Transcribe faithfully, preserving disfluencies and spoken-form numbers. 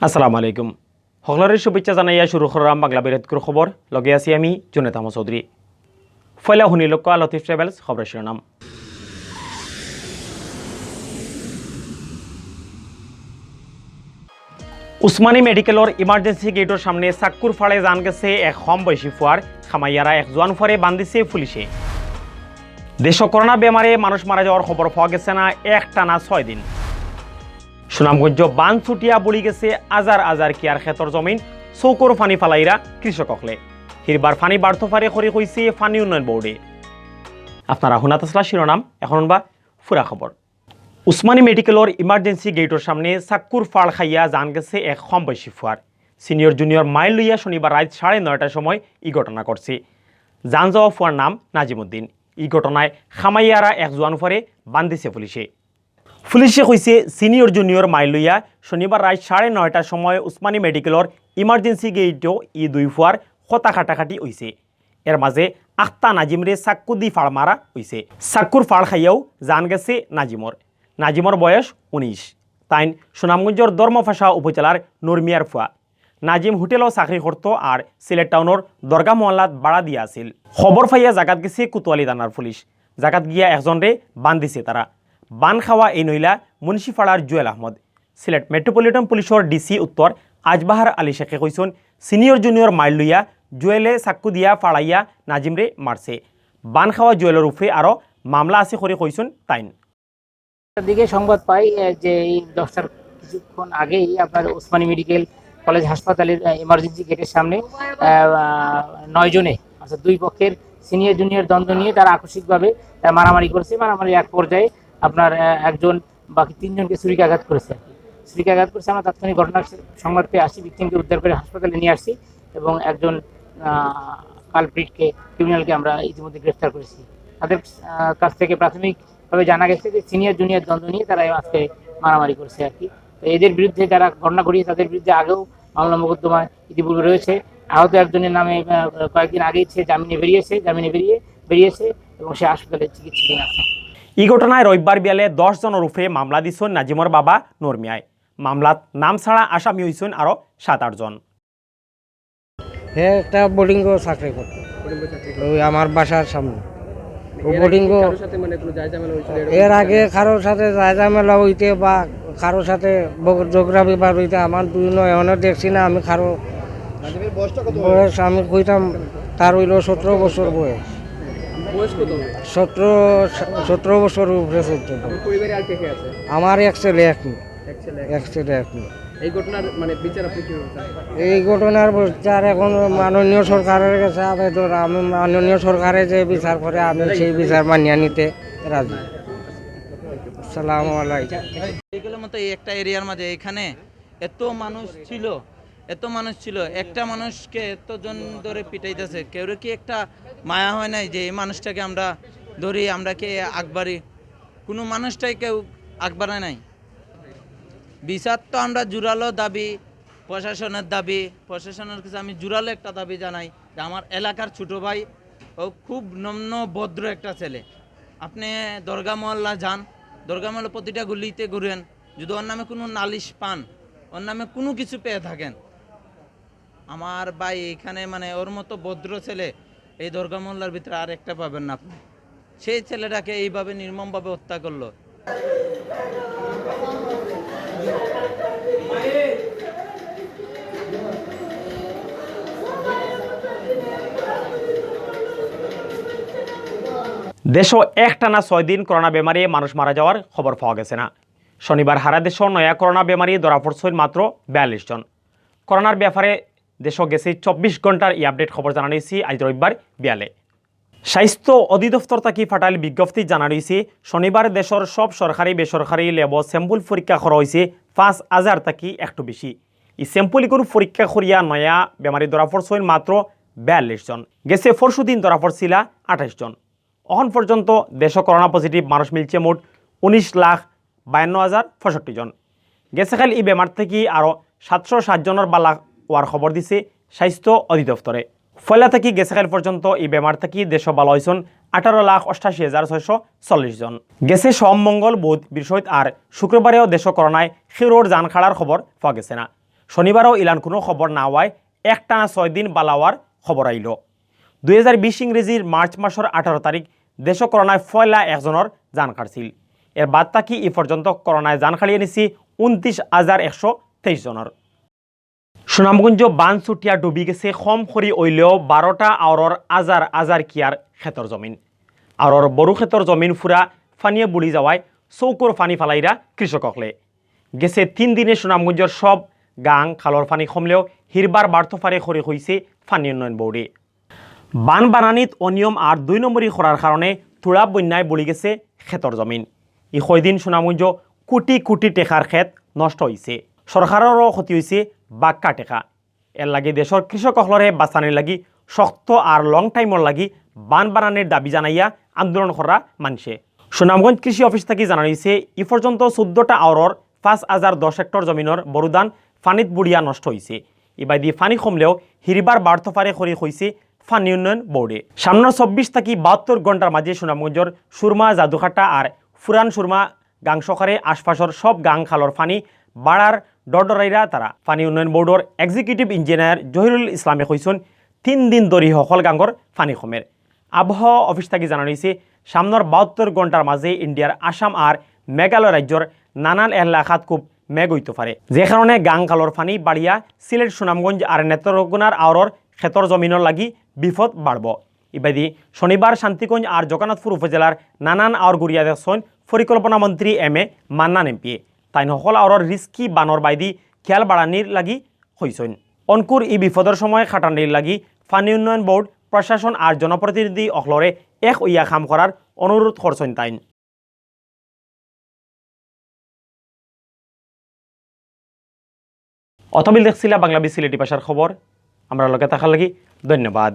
আসসালামু আলাইকুম। হকলরে শুভেচ্ছা জানাইয়া শুরু কররাম বাংলা বিরতকুর খবর। লগে আছি আমি জুনেদ আহমদ চৌধুরী। পয়লা হুনিলউক্কা লতিফ ট্রাভেলস খবরর শিরোনাম। উসমানী মেডিকেলর ইমার্জেন্সি গেটর সামনে চাক্কুর ফাড়ে জান গেছে এক কম বয়সী ফুয়ার, কামাইয়ারা এক জোয়ান ফুয়ারে বান্ধিছে পুলিশে। দেশো করোনা বেমারে মানুষ মারা যাওয়ার খবর পাওয়া গেছে না এক টানা ছয় দিন। সুনামগঞ্জ বান ছুটিয়া বুড়ি গেছে আজার আজার কিয়ার খেতর জমিন, চউখর পানি ফালাইরা কৃষক অকলে। হিরবার পানি বাড়তো পারে করি কইছে পানি উন্নয়ন বোর্ডে। আপনারা হুনাত আছলা শিরোনাম, এখন বা পুরা খবর। উসমানী মেডিকেলর ইমার্জেন্সি গেটর সামনে চাক্কুর ফাড় খাইয়া জান গেছে এক কম বয়সী ফুয়ার। সিনিয়র জুনিয়র মাইল লইয়া শনিবার রাইত সাড়ে নয়টার সময় ই ঘটনা ঘটছে। জান যাওয়া ফুয়ার নাম নাজিমুদ্দিন। ই ঘটনায় কামাইয়ারা এক জোয়ান ফুয়ারে বান্ধিছে পুলিশে। পুলিশে কইছে, সিনিয়র জুনিয়র মাইল লইয়া শনিবার রাইত সাড়ে নয়টার সময় উসমানী মেডিকেলর ইমার্জেন্সি গেইটো ই দুই ফুয়ার কথা কাটাকাটি অইছে। এর মাঝে আখতা নাজিমরে চাক্কু দি ফাড় মারা অইছে। চাক্কুর ফাড় খাইয়াও জান গেছে নাজিমর। নাজিমর বয়স উনিশ। তাইন সুনামগঞ্জর ধর্মপাশা উপজেলার নুরমিয়ার ফুয়া। নাজিম হোটেলো চাকরি করতো আর সিলেট টাউনর দরগা মহল্লাত ভাড়া দিয়া আছিল। খবর পাইয়া জাগাত গেছে কোতোয়ালি থানার পুলিশ। জাগাত গিয়া একজনরে বান্ধিছে তারা। বান খাওয়া এই নইলা মুন্সিপাড়ার জুয়েল আহমদ। সিলেট মেট্রোপলিটন পুলিশর ডিসি উত্তর আজবাহার আলী শেখে কইছইন, সিনিয়র জুনিয়র মাইল লইয়া জুয়েলে চাক্কু দিয়া ফাড়াইয়া নাজিমরে মারছে। বান খাওয়া জুয়েলর উপরে আরো মামলা আছে করি কইছইন তাইন। দিকে সংবাদ পাই, আহ, যে এই দশটার কিছুক্ষণ আগেই আপনার ওসমানী মেডিকেল কলেজ হাসপাতালের, আহ, ইমার্জেন্সি গেটের সামনে, আহ, আহ, নয় জনে, অর্থাৎ দুই পক্ষের সিনিয়র জুনিয়র দ্বন্দ্ব নিয়ে তারা আকস্মিকভাবে, আহ, মারামারি করছে। মারামারি এক পর্যায়ে আপনার, আহ, একজন বাকি তিনজনকে ছুরিকাঘাত করেছে আর কি। ছুরিকাঘাত করেছে, আমরা তাৎক্ষণিক ঘটনার সংবাদ পেয়ে আসি, ভিকটিমকে উদ্ধার করে হাসপাতালে নিয়ে আসছি এবং একজন, আহ, কালপ্রিটকে, ক্রিমিনালকে আমরা ইতিমধ্যে গ্রেফতার করেছি। তাদের, আহ, কাছ থেকে প্রাথমিকভাবে জানা গেছে যে সিনিয়র জুনিয়র দ্বন্দ্ব নিয়ে তারা আজকে মারামারি করছে আর কি। তো এদের বিরুদ্ধে, যারা ঘটনা ঘটিয়েছে, তাদের বিরুদ্ধে আগেও মামলা মোকদ্দমা ইতিপূর্বে রয়েছে। আহত একজনের নামে, আহ, কয়েকদিন আগেই সে জামিনে বেরিয়েছে, জামিনে বেরিয়ে, বেরিয়েছে এবং সে হাসপাতালে চিকিৎসাধীন আছে। ই ঘটনায় রবিবার বিয়ালে দশ জনর উপরে মামলা দিছইন নাজিমর বাবা নুরমিয়ায়। মামলাত নাম ছাড়া আসামি অইছইন আরো সাত আট জন। হে একটা বোর্ডিংও চাকরি করতো, ওই আমার বাসার সামনে। ও এর আগে বোর্ডিংও কি কারোর সাথে মানে কোনো যায় ঝামেলা হয়েছিল এরকম? এর আগে কারোর সাথে যায় ঝামেলা হইতে বা কারোর সাথে বক-, ঝগড়া বিবাদ হইতে আমার দুই নয় এখনো দেখছি না। আমি কারো নাজিমের বয়সটা কত হবে? বয়স আমি কইতাম, তার হইল সতেরো বছর বয়স। বয়স কত হবে? সতেরো, সতেরো বছর উপরে চলছে। আপনার পরিবারে আর কে কে আছে? আমার এক ছেলে, এক মেয়ে। এক ছেলে, এক এক ছেলে, এক মেয়ে। এই ঘটনার মানে বিচার আপনি কিভাবে চান? এই ঘটনার বিচার এখন মাননীয় সরকারের কাছে আবেদন। আমি মাননীয় সরকারে যে বিচার করে, আমি সেই বিচার মানিয়া নিতে রাজি। আসসালামু আলাইকুম। মেডিকেলের মতো এই একটা এরিয়ার মাঝে এখানে এত মানুষ ছিল, এত মানুষ ছিল, একটা মানুষকে এতজন ধরে পিটাইতেছে, কেউরে কি একটা মায়া হয় নাই যে এই মানুষটাকে আমরা ধরি, আমরা কি আগবাড়ি? কোনো মানুষটাই কেউ আগবাড়ায় নাই। বিচার তো আমরা জোরালো দাবি, প্রশাসনের দাবি, প্রশাসনের কাছে আমি জোরালো একটা দাবি জানাই যে আমার এলাকার ছোট ভাই, ও খুব নম্র ভদ্র একটা ছেলে। আপনি দরগা মহল্লা যান, দরগা মহল্লা প্রতিটা গলিতে ঘুরেন, যদি ওর নামে কোনো নালিশ পান, ওর নামে কোনো কিছু পেয়ে থাকেন, আমার ভাই এখানে মানে ওর মতো ভদ্র ছেলে এই দরগা মহল্লার ভিতরে আর একটা পাবেন না আপনি। সেই ছেলেটাকে এইভাবে নির্মমভাবে হত্যা করলো। দেশো একটানা ছয় দিন করোনা বেমারে মানুষ মারা যাওয়ার খবর পাওয়া গেছে না। শনিবার হারা দেশো নয়া করোনা বেমারি ধরা পড়ছইন মাত্র বিয়াল্লিশ জন। করোনার ব্যাপারে দেশো গেছে চব্বিশ ঘন্টার ই আপডেট খবর জানানি অইছে আইজ রবিবার বিয়ালে। স্বাস্থ্য অধিদপ্তর থাকি ফাটাইল বিজ্ঞপ্তি জানানি অইছে, শনিবার দেশর সব সরকারি বেসরকারি ল্যাবো স্যাম্পল পরীক্ষা করা অইছে পাঁচ হাজার থাকি একটু বেশি। ই স্যাম্পল ইগুর পরীক্ষা করিয়া নয়া বেমারি ধরা পড়ছইন মাত্র বিয়াল্লিশ জন। গেছে পরশুদিন ধরা পড়ছিলা আঠাইশ জন। অখন পর্যন্ত দেশো করোনা পজিটিভ মানুষ মিলছে মোট উনিশ লাখ বায়ান্ন হাজার পঁয়ষট্টি জন। গেছেকাইল ই বেমার থাকি আরো সাতশো সাত জনর বালা অওয়ার খবর দিছে স্বাস্থ্য অধিদপ্তরে। পয়লা থাকি গেছেকাইল পর্যন্ত ই বেমার থাকি দেশো বালা অইছইন আঠারো লাখ অষ্টাশি হাজার ছয়শো চল্লিশ জন। গেছে সোম, মঙ্গল, বুধ, বৃহস্পতি আর শুক্রবারেও দেশো করোনায় কেউরর জান কাড়ার খবর পাওয়া গেছে না। শনিবারও ইলান কুনু খবর না অওয়ায় একটানা ছয় দিন বালা অওয়ার খবর আইলো। দুই হাজার বিশ ইংরেজির মার্চ মাসর আঠারো তারিখ দেশো করোনায় পয়লা একজনর জান কাটছিল। এর বাদ থাকি ই পর্যন্ত করোনায় জান কাড়িয়া নিছে ঊনত্রিশ হাজার একশো তেইশ জনর। সুনামগঞ্জ বান ছুটিয়া ডুবি গেছে কম করি অইলেও বারোটা আওরর হাজার হাজার কিয়ার খেতর জমিন। আওরর বড়ু খেতর জমিন পুরা পানিয়ে বুড়ি যাওয়ায় চউখর পানি ফালাইরা কৃষক অকলে। গেছে তিন দিনে সুনামগঞ্জর সব গাং খালর পানি কমলেও হিরবার বাড়তো পারে করি কইছে পানি উন্নয়ন বোর্ডে। বান বানানিত অনিয়ম আর দুই নম্বরি করার কারণে তুড়া বন্যায় বুড়ি গেছে খেতর জমিন। ই কয়দিন সুনামগঞ্জ কোটি কোটি টেকার খেত নষ্ট অইছে, সরকাররও ক্ষতি অইছে বাক্কা টেকা। এর লাগি দেশর কৃষক অকলরে বাঁচানির লাগি শক্ত আর লং টাইমর লাগি বান বানানির দাবি জানাইয়া আন্দোলন করা মানষে। সুনামগঞ্জ কৃষি অফিস থাকি জানানি অইছে, ই পর্যন্ত চৌদ্দটা আওরর পাঁচ হাজার দশ হেক্টর জমিনর বড়ু ধান পানিত বুড়িয়া নষ্ট অইছে। ইবাদি পানি কমলেও হিরবার বাড়তো পারে করি কইছে পানি উন্নয়ন বোর্ডে। সামনর চব্বিশ থাকি বাহাত্তর ঘন্টার মাঝে সুনামগঞ্জর সুরমা, জাদুকাটা আর পুরান সুরমা গাং সহকারে আশপাশর সব গাং খালর পানি বাড়ার ডর ডরাইরা তারা। পানি উন্নয়ন বোর্ডর এক্সিকিউটিভ ইঞ্জিনিয়ার জহিরুল ইসলামে কইছইন, তিন দিন ধরি হকল গাঙ্গর পানি কমের। আবহাওয়া অফিস থাকি জানানি অইছে, সামনর বাহাত্তর ঘন্টার মাঝে ইন্ডিয়ার আসাম আর মেঘালয় রাজ্যর নানান এলাকাত খুব মেঘ অইতো পারে, যে কারণে গাং খালর পানি বাড়িয়া সিলেট, সুনামগঞ্জ আর নেত্রকোনার আওরর খেতর জমিনর লাগি বিপদ বাড়বো। ইবাদি শনিবার শান্তিগঞ্জ আর জগন্নাথপুর উপজেলার নানান আওর ঘুরিয়া দেখছইন পরিকল্পনা মন্ত্রী এম এ মান্নান এমপিয়ে। তাইন হকল আওরর রিস্কি বানর বাইদি খেয়াল বাড়ানির লাগি কইছইন। অনকুর ই বিপদর সময় কাটানির লাগি পানি উন্নয়ন বোর্ড, প্রশাসন আর জনপ্রতিনিধি অকলরে এক অইয়া কাম করার অনুরোধ করছইন তাইন। অতবিল দেখছিলা বাংলা বি সিলেটি ভাষার খবর। আমরার লগে থাকার লাগি ধন্যবাদ।